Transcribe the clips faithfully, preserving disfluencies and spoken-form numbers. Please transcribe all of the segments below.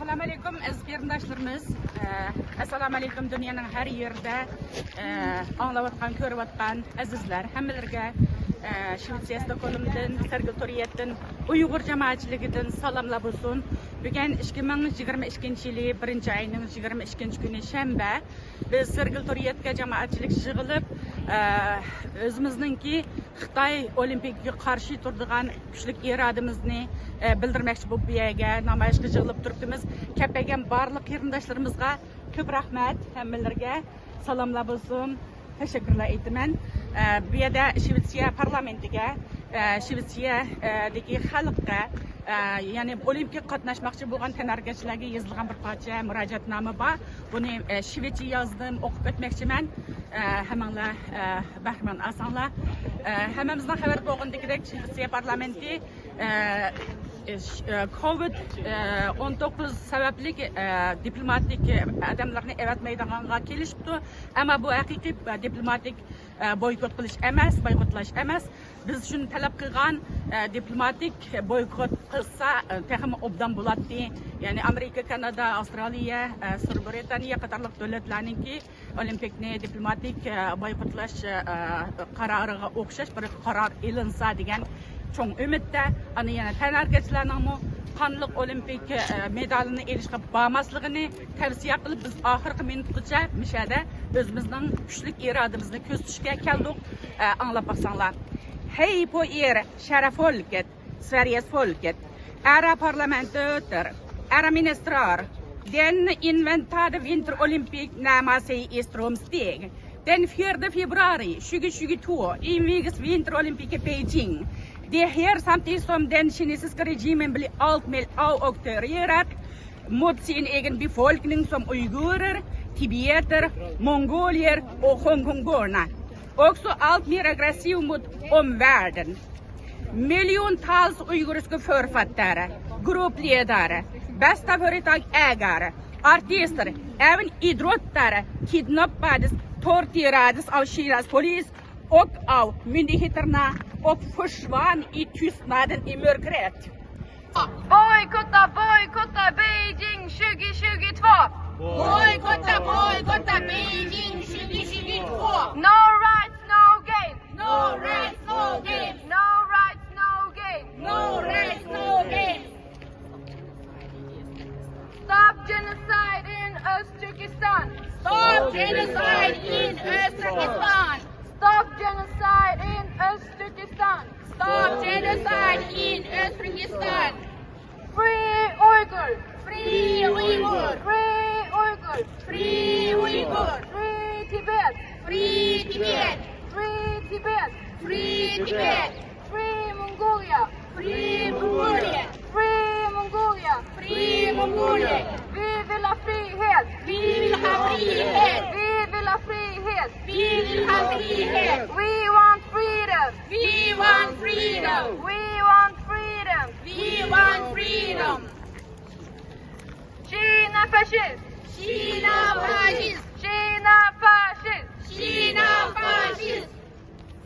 ئەسسالامۇئەلەيكۇم، ئەزىز قېرىنداشلىرىمىز. ئە، ئەسسالامۇئەلەيكۇم، دۇنيانىڭ ھەر يېرىدە، ئە، ئاڭلاۋاتقان، كۆرۈۋاتقان ئەزىزلەر، ھەممىلىرىگە، ئە، شىۋېتسىيە ستوكھولمدىن، سېرگېل تورىيەتتىن، ئۇيغۇر جامائەتچىلىكىدىن سالاملار بولسۇن. بۈگۈن ئىككى مىڭ يىگىرمە ئىككىنچى يىلى بىرىنچى ئاينىڭ يىگىرمە ئىككىنچى كۈنى شەنبە. بىز سېرگېل تورىيەتكە جامائەتچىلىك يىغىلىپ، ئە، ئۆزىمىزنىڭكى خىتاي ئولىمپىكىغا قارشى تۇرىدىغان كۈچلۈك ئىرادىمىزنى، ئە، بىلدۈرمەكچى بولۇپ، بۇ يەرگە نامايىشقا يىغىلىپ تۇرۇپتىمىز. كەپ كەلگەن بارلىق قېرىنداشلىرىمىزغا كۆپ رەھمەت، ھەممىلىرىگە سالاملار بولسۇن، تەشەككۈرلەر ئېيتىمەن. ئە، بۇ يەردە شىۋېتسىيە پارلامېنتىگە، ئە، شىۋېتسىيەدىكى خەلققە، ئە، يەنى ئولىمپىكىغا قاتناشماقچى بولغان تەنھەرىكەتچىلەرگە يېزىلغان بىر پارچە مۇراجىئەتنامە بار. بۇنى، ئە، شىۋېتچە يازدىم، ئوقۇپ ئۆتمەكچىمەن. ئە، ھەممىڭلار، ئە، بەھرىمەن ئالساڭلار. ئە، ھەممىمىزنىڭ خەۋىرى بولغىنىدەك، شىۋېتسىيە پارلامېنتى، ئە، ئىش-، ئە، كوۋىد، ئە، ئون توققۇز سەۋەبلىك، ئە، دىپلوماتىك ئادەملەرنى ئەۋەتمەيدىغانغا كېلىشىپتۇ. ئەمما بۇ ھەقىقىي، ئە، دىپلوماتىك، ئە، بويكوت قىلىش ئەمەس، بايقۇتلاش ئەمەس. بىز شۇنى تەلەپ قىلغان، ئە، دىپلوماتىك بويكوت قىلسا، ئە، تېخىمۇ ئوبدان بولاتتى. يەنى ئامېرىكا، كانادا، ئاۋسترالىيە، ئە، سۇر بىرىتانىيە قاتارلىق دۆلەتلەرنىڭكى ئولىمپىكنى دىپلوماتىك، ئە، بايقۇتلاش، ئە، قارارىغا ئوخشاش بىر قارار ئېلىنسا دېگەن چوڭ ئۈمىدتە. ئانا يەنە تەنھەرىكەتچىلەرنىڭمۇ قانلىق ئولىمپىك، ئە، مېدالىنى ئېلىشقا بارماسلىقىنى تەۋسىيە قىلىپ، بىز ئاخىرقى مىنۇتقىچە مۇشەدە ئۆزىمىزنىڭ كۈچلۈك ئىرادىمىزنى كۆرسىتىشكە كەلدۇق. ئە، ئاڭلاپ باقساڭلار. Hej på er, kära folket, Sveriges folket, ära parlamentöter, ära ministrar. Den inväntade vinterolympic närmar sig i stormsteg. Den fjärde februari tjugohundratjugotvå invigs vinterolympic i Beijing. Det sker samtidigt som den kinesiska regimen blir alltmer auktoritär mot sin egen befolkning som uigurer, tibeter, mongolier och hongkongborna. Också allt mer aggressiv mot omvärlden. Miljontals uiguriska författare, gruppledare, bästa företagsägare, artister, även idrottare kidnappades, torterades av Kinas polis och av myndigheterna och försvann i tystnaden i mörkret. Bojkotta, bojkotta Beijing tjugohundratjugotvå! Bojkotta, bojkotta Beijing tjugohundratjugotvå! No rights, no games! No rights, no games! No rights, no games! No rights, no games! Stop genocide in Uzbekistan! Stop genocide in Uzbekistan! Stop genocide in Uzbekistan! Stop genocide in Uzbekistan! Free Uyghur! Free Uyghur! Free Uyghur! Free Uyghur! Free Tibet! Free Tibet! Free Tibet! Free Tibet! Free Mongolia! Free Mongolia! Free Mongolia! Free Mongolia! Vi vill ha frihet! Vi vill ha frihet! Vi vill ha frihet! Vi vill ha frihet! We want freedom! We want freedom! We want freedom! We want freedom! Kina fascist! Kina fascist! Kina fascist! Kina fascist!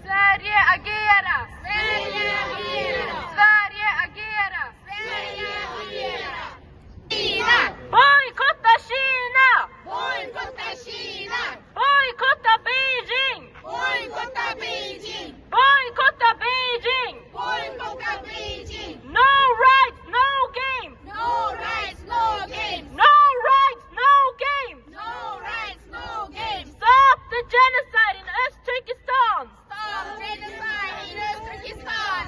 Sverige agerar! Sverige agerar! Sverige agerar! Sverige agerar! Kina! Bojkotta Kina! Bojkotta Kina! Bojkotta Beijing! Bojkotta Beijing! Bojkotta Beijing! Bojkotta Beijing! No rights, no games! No rights, no games! No rights, no games! No rights, no games! Stop the genocide in Uzbekistan! Stop genocide in Uzbekistan!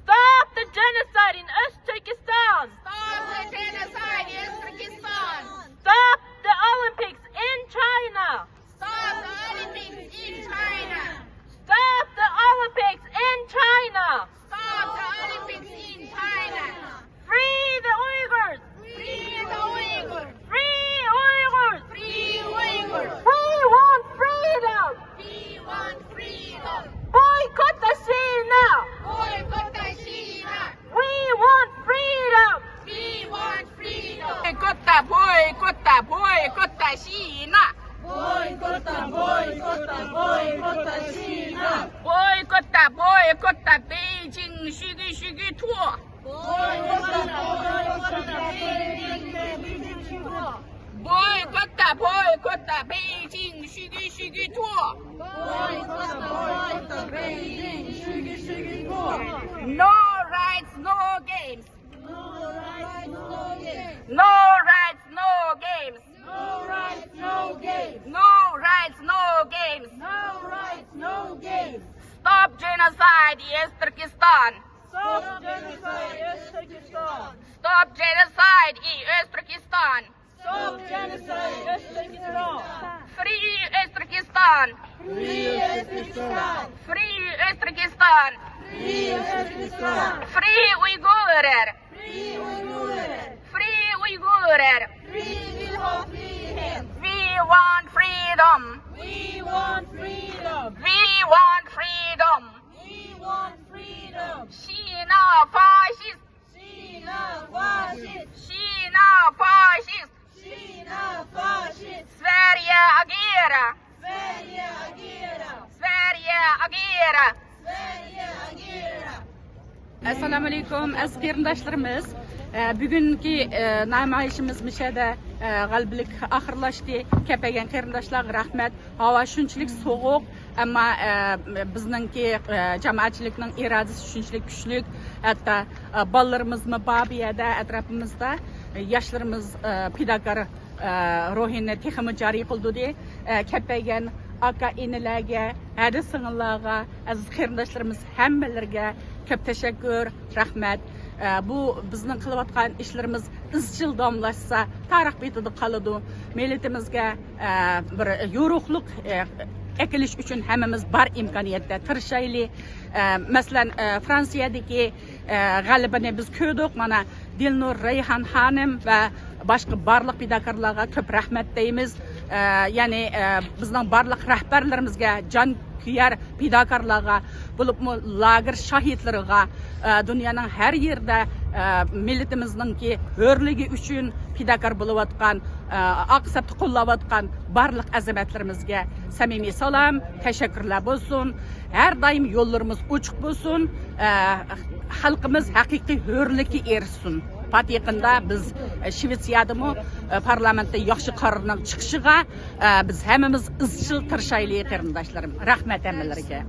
Stop the genocide in Uzbekistan! Stop the genocide in Uzbekistan! Stop the Olympics in China! Stop the Olympics in China! Stop the Olympics in China! Stop the Olympics in China! Free the Uyghurs! Free the Uyghurs! Free Uyghurs! Free Uyghurs! We want freedom! We want freedom! Bojkotta Kina! Bojkotta Kina! We want freedom! We want freedom! Bojkotta, bojkotta, bojkotta Kina! Bojkotta, bojkotta, bojkotta Kina! Bojkotta, bojkotta Beijing tjugohundratjugotvå! Bojkotta, bojkotta Beijing games. No rights, no games. No rights, no games. No rights, no games. No rights, no games. Stop genocide, yes, Turkestan. Stop genocide, yes, Turkestan. Stop genocide, yes, Turkestan. Stop genocide, yes, Turkestan. Free, yes, Turkestan. Free, yes, Turkestan. Free, yes, Turkestan. Free, yes, Turkestan. Free Uyghur. Free Uyghur. Free Uyghur. Free, we want free hand. We want freedom. We want freedom. We want freedom. We want freedom. China fascist. China fascist. China fascist. China fascist. Sverige agerar. Sverige agerar. Sverige agerar. Sverige agerar. ئەسسالامۇ ئەلەيكۇم، ئەزىز قېرىنداشلىرىمىز. ئە، بۈگۈنكى، ئە، نامايىشىمىز مۇشەدە، ئە، غەلىبىلىك ئاخىرلاشتى. كەلگەن قېرىنداشلارغا رەھمەت. ھاۋا شۇنچىلىك سوغۇق، ئەمما، ئە، بىزنىڭكى، ئە، جامائەتچىلىكنىڭ ئىرادىسى شۇنچىلىك كۈچلۈك. ھەتتا، ئە، بالىلىرىمىزمۇ بار بۇ يەردە، ئەتراپىمىزدا. ياشلىرىمىز، ئە، پىداكار، ئە، روھىنى تېخىمۇ جارى قىلدۇردى. ئە، كەلگەن ئاكا ئىنىلەرگە، ھەدە سىڭىللارغا، ئەزىز قېرىنداشلىرىمىز ھەممىلىرىگە كۆپ تەشەككۈر، رەھمەت. ئە، بۇ بىزنىڭ قىلىۋاتقان ئىشلىرىمىز ئىزچىل داۋاملاشسا، تارىخ بېتىدە قالىدۇ. مىللىتىمىزگە، ئە، بىر يورۇقلۇق، ئە، ئەكېلىش ئۈچۈن ھەممىمىز بار ئىمكانىيەتتە تىرىشايلى. ئە، مەسىلەن، ئە، فرانسىيەدىكى، ئە، غەلىبىنى بىز كۆردۇق. مانا، دىلنۇر رەيھان خانىم ۋە باشقا بارلىق پىداكارلارغا كۆپ رەھمەت دەيمىز. ئە، يەنى، ئە، بىزنىڭ بارلىق رەھبەرلىرىمىزگە، جان كۆيەر پىداكارلارغا، بولۇپمۇ لاگېر شاھىتلىرىغا، ئە، دۇنيانىڭ ھەر يېرىدە، ئە، مىللىتىمىزنىڭكى ھۆرلۈكى ئۈچۈن پىداكار بولۇۋاتقان، ئە، ئاق سەپتە قوللاۋاتقان بارلىق ئەزىمەتلىرىمىزگە سەمىمىي سالام، تەشەككۈرلەر بولسۇن. ھەر دائىم يوللىرىمىز ئوچۇق بولسۇن. ئە، خەلقىمىز ھەقىقىي ھۆرلۈككە ئېرىشسۇن. پات يېقىندا بىز، ئە، شىۋېتسىيەدىمۇ، ئە، پارلامېنتتا ياخشى قارارنىڭ چىقىشىغا، ئە، بىز ھەممىمىز ئىزچىل تىرىشايلى، قېرىنداشلىرىم. رەھمەت ھەممىلىرىگە.